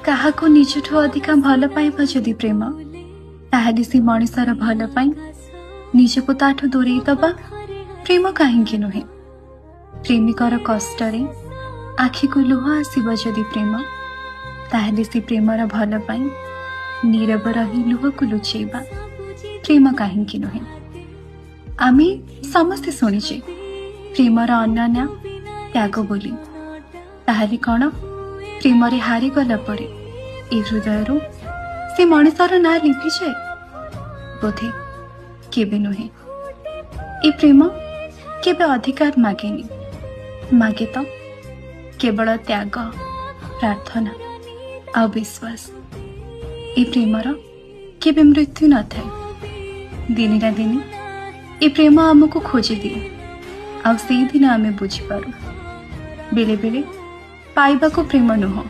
କାହାକୁ ନିଜଠୁ ଅଧିକା ଭଲ ପାଇବା ଯଦି ପ୍ରେମ, ତାହେଲେ ସେ ମଣିଷର ଭଲ ପାଇଁ ନିଜକୁ ତାଠୁ ଦୂରେଇ ଦବା ପ୍ରେମ କାହିଁକି ନୁହେଁ? ପ୍ରେମିକର କଷ୍ଟରେ ଆଖିକୁ ଲୁହ ଆସିବ ଯଦି ପ୍ରେମ, ତାହେଲେ ସେ ପ୍ରେମର ଭଲ ପାଇଁ ନୀରବ ରହି ଲୁହକୁ ଲୁଚେଇବା ପ୍ରେମ କାହିଁକି ନୁହେଁ? ଆମେ ସମସ୍ତେ ଶୁଣିଛେ ପ୍ରେମର ଅନ୍ୟ ନାଁ ତ୍ୟାଗ ବୋଲି। ତାହେଲେ କ'ଣ ପ୍ରେମରେ ହାରିଗଲା ପରେ ଏ ହୃଦୟରୁ ସେ ମଣିଷର ନାଁ ଲିଭିଯାଏ? ବୋଧେ କେବେ ନୁହେଁ। ଏ ପ୍ରେମ କେବେ ଅଧିକାର ମାଗେନି, ମାଗେ ତ କେବଳ ତ୍ୟାଗ, ପ୍ରାର୍ଥନା ଆଉ ବିଶ୍ୱାସ। ଏ ପ୍ରେମର କେବେ ମୃତ୍ୟୁ ନଥାଏ। ଦିନେ ନା ଦିନେ ଏ ପ୍ରେମ ଆମକୁ ଖୋଜିଦିଏ, ଆଉ ସେଇଦିନ ଆମେ ବୁଝିପାରୁ, ବେଳେ ବେଳେ ପାଇବାକୁ ପ୍ରେମ ନୁହଁ।